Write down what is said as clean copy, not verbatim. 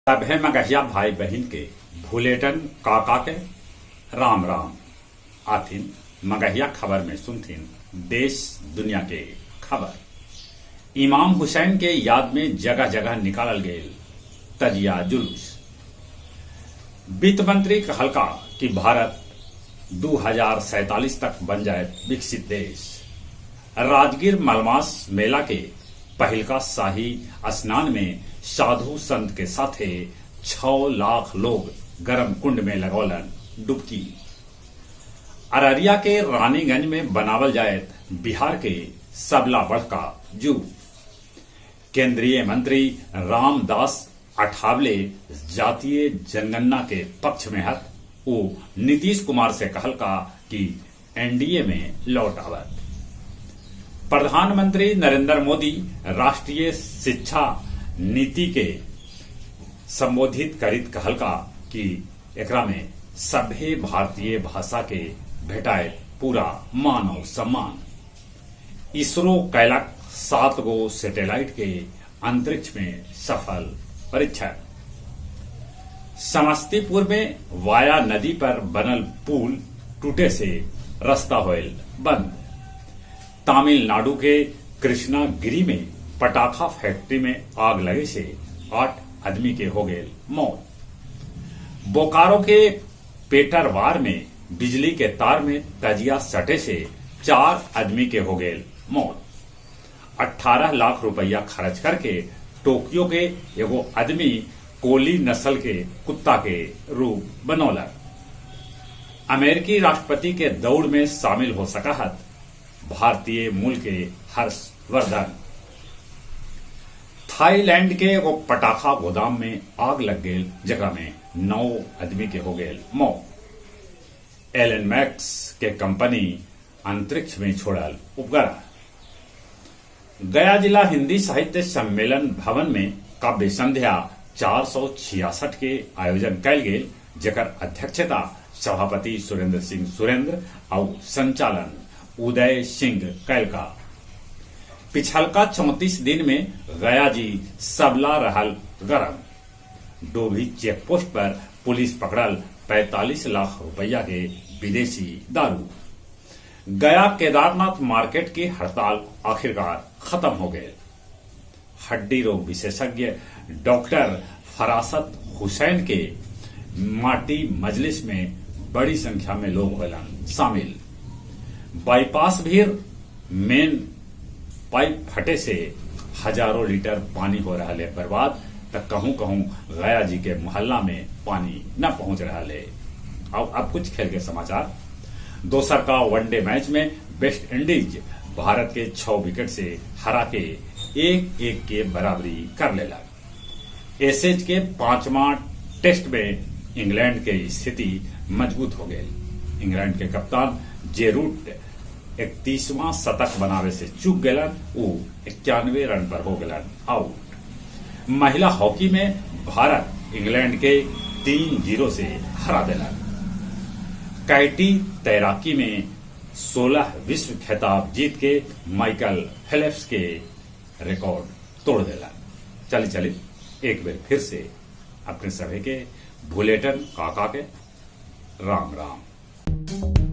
सभे मगहिया भाई बहिन के भुलेटन काका के राम राम। आथिन मगहिया खबर में सुनथिन देश दुनिया के खबर। इमाम हुसैन के याद में जगह जगह निकालल गेल तजिया जुलूस। वित्त मंत्री कहलका कि भारत 2047 तक बन जाए विकसित देश। राजगीर मलमास मेला के पहिलका शाही स्नान में साधु संत के साथे 6 लाख लोग गरम कुंड में लगौलन डुबकी। अररिया के रानीगंज में बनावल जाए बिहार के सबला बड़का जू। केंद्रीय मंत्री रामदास अठावले जातीय जनगणना के पक्ष में हत। वो नीतीश कुमार से कहलका कि एनडीए में लौट आवत। प्रधानमंत्री नरेंद्र मोदी राष्ट्रीय शिक्षा नीति के संबोधित करित कहलका कि एकरा में सभे भारतीय भाषा के भेटाए पूरा मानव सम्मान। इसरो कैलक 7 गो सैटेलाइट के अंतरिक्ष में सफल परीक्षण। समस्तीपुर में वाया नदी पर बनल पुल टूटे से रास्ता होयल बंद। तमिलनाडु के कृष्णागिरी में पटाखा फैक्ट्री में आग लगे से 8 आदमी के हो गए मौत। बोकारो के पेटरवार में बिजली के तार में तजिया सटे से 4 आदमी के हो गए मौत। 18 लाख रुपया खर्च करके टोक्यो के एगो आदमी कोली नस्ल के कुत्ता के रूप बनौलक। अमेरिकी राष्ट्रपति के दौड़ में शामिल हो सकहत भारतीय मूल के हर्षवर्धन। थाईलैंड के एगो पटाखा गोदाम में आग लग गई, जकरा में 9 आदमी के हो गए मौत। एलन मैक्स के कंपनी अंतरिक्ष में छोड़ल उपग्रह। गया जिला हिंदी साहित्य सम्मेलन भवन में काव्य संध्या 466 के आयोजन कैल गेल, जकर अध्यक्षता सभापति सुरेंद्र सिंह सुरेंद्र और संचालन उदय सिंह कैलका। पिछलका 34 दिन में गया जी सबला रहल गरम। डोभी चेकपोस्ट पर पुलिस पकड़ल 45 लाख रुपया के विदेशी दारू। गया केदारनाथ मार्केट की हड़ताल आखिरकार खत्म हो गए। हड्डी रोग विशेषज्ञ डॉक्टर फरासत हुसैन के माटी मजलिस में बड़ी संख्या में लोग होलन शामिल। बाईपास भी मेन पाइप फटे से हजारों लीटर पानी हो रहा है बर्बाद। तक कहूं कहूं गया जी के मोहल्ला में पानी न पहुंच रहा है। अब कुछ खेल के समाचार। दोसर का वनडे मैच में वेस्ट इंडीज भारत के 6 विकेट से हरा के 1-1 के बराबरी कर लेला। एसेज के 5वां टेस्ट में इंग्लैंड के स्थिति मजबूत हो गई। इंग्लैंड के कप्तान जे रूट 31वां शतक बनावे से चूक गलन, वो 91 रन पर हो गलन आउट। महिला हॉकी में भारत इंग्लैंड के 3-0 से हरा दिलन। कैटी तैराकी में 16 विश्व खिताब जीत के माइकल फेल्प्स के रिकॉर्ड तोड़ दिलन। चली चली एक बार फिर से अपने सभी के भुलेटन काका के राम राम।